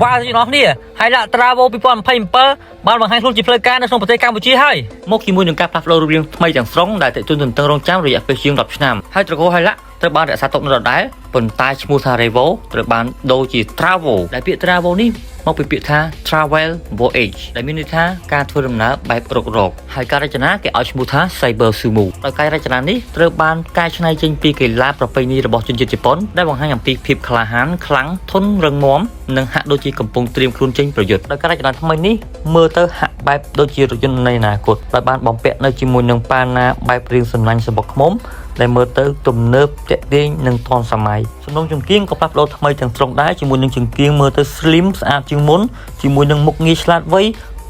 វ៉ាវទាំងអស់គ្នាHilux Travo 2027បានបង្ហាញខ្លួនជាផ្លូវការនៅក្នុងប្រទេសកម្ពុជាហើយមកជាមួយនឹងការផ្លាស់ប្ដូររូបរាងថ្មីទាំងស្រុងដែលទាក់ទងទន្ទឹងរង់ចាំរយៈពេលជាង10ឆ្នាំហើយត្រកូល Hilux ត្រូវបានរក្សាទុកនៅដដែលប៉ុន្តែឈ្មោះថា Revo ត្រូវបានដូរជា Travo ដែលពាក្យ Travo នេះមកពីពាក្យថា Travel Voyage ដែលមានន័យថាការធ្វើដំណើរបែបរុករកហើយការរចនាគេឲ្យឈ្មោះថា Cyber Sumo ដោយការរចនានេះត្រូវបានកែច្នៃចេញពីកីឡាប្រពៃណីរបស់ជនជាតិជប៉ុនដែលបង្ហាញអំពីភាពក្លាហានខ្លាំងធន់រឹងមាំនិងហាក់ដូចជាកំពុងត្រៀមខ្លួនចេញប្រយុទ្ធដោយការរចនាថ្មីនេះមើលទៅហាក់បែបដូចជារថយន្តនៃអនាគតដោយបានបំពាក់នៅជាមួយនឹងប៉ាណាបែបរាងសំណាញ់សម្បុកឃ្មុំដែលមើលទៅទំនើបទាក់ទាញនិងទាន់សម័យសំណុំចង្គៀងក៏ផ្លាស់ប្ដូរថ្មីទាំងស្រុងដែរជាមួយនឹងចង្គៀងមើលទៅ slim ស្អាតជាងមុនជាមួយនឹងមុខងារឆ្លាតវៃ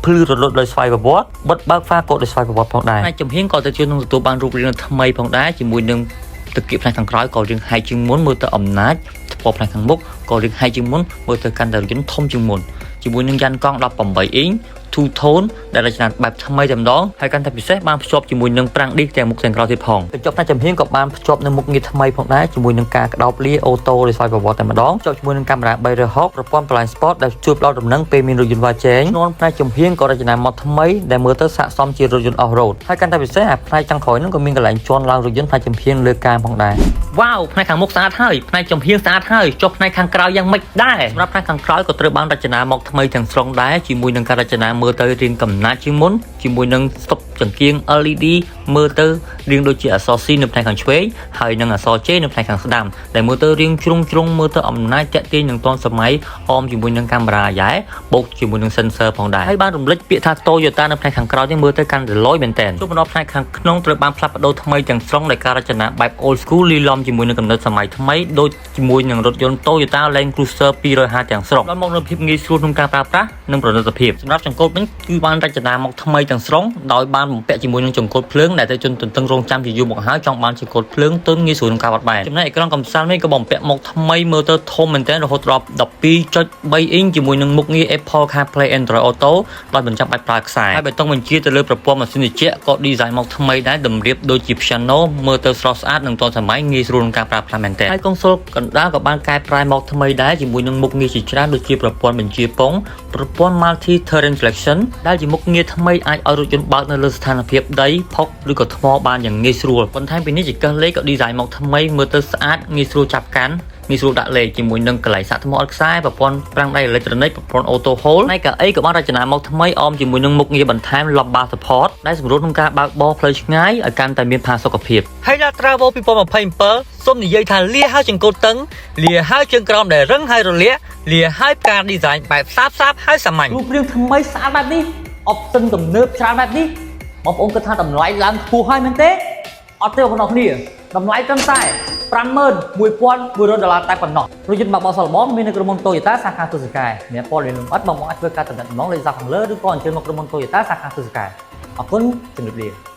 ភ្លឺរលត់ដោយស្វ័យប្រវត្តិបិទបើកហ្វាកូដដោយស្វ័យប្រវត្តិផងដែរផ្នែកចំហៀងក៏ទៅជានឹងទទួលបានរូបរាងថ្មីផងដែរជាមួយនឹងទឹកគៀកផ្នែកខាងក្រោយក៏រាងហែកជាងមុនមើលទៅអំណាចថ្ពផ្នែកខាងមុខក៏រាងហែកជាងមុនមើលទៅកាន់តែរថយន្តធំជាងមុនជាមួយនឹងយ៉ានកង់18អ៊ីង two tone ដែលរចនាបែបថ្មីតែម្ដងហើយកាន់តែពិសេសបានភ្ជាប់ជាមួយនឹងប្រាំងឌីសទាំងមុខទាំងក្រោយទៀតផងកញ្ចប់ផ្នែកចំហៀងក៏បានភ្ជាប់នៅមុខងារថ្មីផងដែរជាមួយនឹងការក្តោបលា auto ដោយស្វ័យប្រវត្តិតែម្ដងភ្ជាប់ជាមួយនឹងកាមេរ៉ា360ប្រព័ន្ធ blind spot ដែលជួយផ្ដល់ដំណឹងពេលមានរថយន្តវ៉ាជែងនន់ផ្នែកចំហៀងក៏រចនាមកថ្មីដែលមើលទៅស័ក្តិសមជារថយន្ត off road ហើយកាន់តែពិសេសអាផ្នែកខាងក្រោយនោះក៏មានកន្លែងជន់ឡើងរថយន្តផ្នែកចំហៀងលើកាមផងដែរវ៉ាវផ្នែកខាងមុខស្អាតហើយផ្នែកចំហៀងស្អាតហើយចុះផ្នែកខាងក្រៅយ៉ាងម៉េចដែរសម្រាប់ផ្នែកខាងក្រោយក៏ត្រូវបានរចនាមកថ្មីទាំងស្រុងដែរជាមួយនឹងការរចនាមើលទៅរាងកំណាចជាងមុនជាមួយនឹងស្តុបចង្គៀង LED មើលទៅរាងដូចជាអក្សរ C នៅផ្នែកខាងឆ្វេងហើយនិងអក្សរ J នៅផ្នែកខាងស្ដាំដែលមើលទៅរាងជ្រុងជ្រុងមើលទៅអំណាចទាក់ទាញនឹងទាន់សម័យអមជាមួយនឹងកាមេរ៉ាយ៉ែបូកជាមួយនឹង sensor ផងដែរហើយបានរំលេចពាក្យថា Toyota នៅផ្នែកខាងក្រោយនេះមើលទៅកាន់តែលយមែនទែនជួបមកដល់ផ្នែកខាងក្នុងត្រូវបានផ្លាស់ប្ដូរថ្មីទាំងស្រុងដោយការរចនាបែប old school លាយឡំជាមួយនឹងកំណត់សម័យថ្មីដូចជាមួយនឹងរថយន្ត Toyota Land Cruiser 250ទាំងស្រុងដល់មកនូវភាពងាយស្រួលក្នុងការប្រើប្រាស់និងប្រណិតភាពសម្រាប់ចង្កូតវិញគឺបានរចនាមកថ្មីទាំងស្រុងដោយបានបំពាក់ជាមួយនឹងចង្កូតភ្លើងដែលទៅជនទន្ទឹងរង់ចាំជាយូរមកហើយចង់បានចង្កូតភ្លើងទន់ងាយស្រួលក្នុងការបត់បែនចំណែកអេក្រង់កំសាន្តវិញក៏បំពាក់មកថ្មីមើលទៅធំមែនទែនរហូតដល់12.3អ៊ីងជាមួយនឹងមុខងារ Apple CarPlay Android Auto ដោយមិនចាំបាច់ប្រើខ្សែហើយបេតុងបញ្ជាទៅលើប្រព័ន្ធម៉ាស៊ីនត្រជាក់ក៏ design មកថ្មីដែរតម្រៀបដូចជា piano មើលទៅស្រស់ស្អាតនិងទាន់សម័យងាយស្រួលក្នុងការប្រើប្រាស់មែនទែនហើយកុងសូលកណ្ដាលក៏បានកែប្រែមកថ្មីដែរជាមួយនឹងមុខងារជាច្រើនដូចជាប្រព័ន្ធបញ្ជាពងប្រព័ន្ធ Multi Terrain Selection ដែលជាមុខងារថ្មីអាចឲ្យរថយន្តបើកនៅលើស្ថានភាពដីផុកឬក៏ថ្មបានយ៉ាងងាយស្រួលបន្ថែមពីនេះចង្កឹះលេខក៏ design មកថ្មីមើលទៅស្អាតងាយស្រួលចាប់កាន់ងាយស្រួលដាក់លេខជាមួយនឹងកន្លែងសាកថ្មអត់ខ្សែប្រព័ន្ធហ្វ្រាំងដៃអេឡិចត្រូនិកប្រព័ន្ធ auto hold ហើយកៅអីក៏បានរចនាមកថ្មីអមជាមួយនឹងមុខងារបន្ថែម lumbar support ដែលសម្រួលក្នុងការបើកបរផ្លូវឆ្ងាយឲ្យកាន់តែមានផាសុកភាពហើយដល់ Travo 2027សូមនិយាយថាលាហើយចង្កូតតឹងលាហើយជើងក្រោមដែលរឹងហើយរលាកលាហើយផ្កា design បែបសាបសាបហើយសាមញ្ញរូបរាងថ្មីស្អាតបែបនេះ option ទំនើបច្រើនបែបនេះបងប្អូនគិតថាតម្លៃឡើងខ្ពស់ហើយមែនទេអត់ទេបងប្អូនគ្នាតម្លៃត្រឹមតែ51100ដុល្លារតែប៉ុណ្ណោះរថយន្តបើកបរសល់បងមាននៅក្រុមហ៊ុន Toyota សាខាទស្សកែមានព័ត៌មានលម្អិតបងប្អូនអាចធ្វើការតំណែងលេខស័ព្ទខាងលើឬក៏អញ្ជើញមកក្រុមហ៊ុន Toyota សាខាទស្សកែអរគុណជម្រាបលា។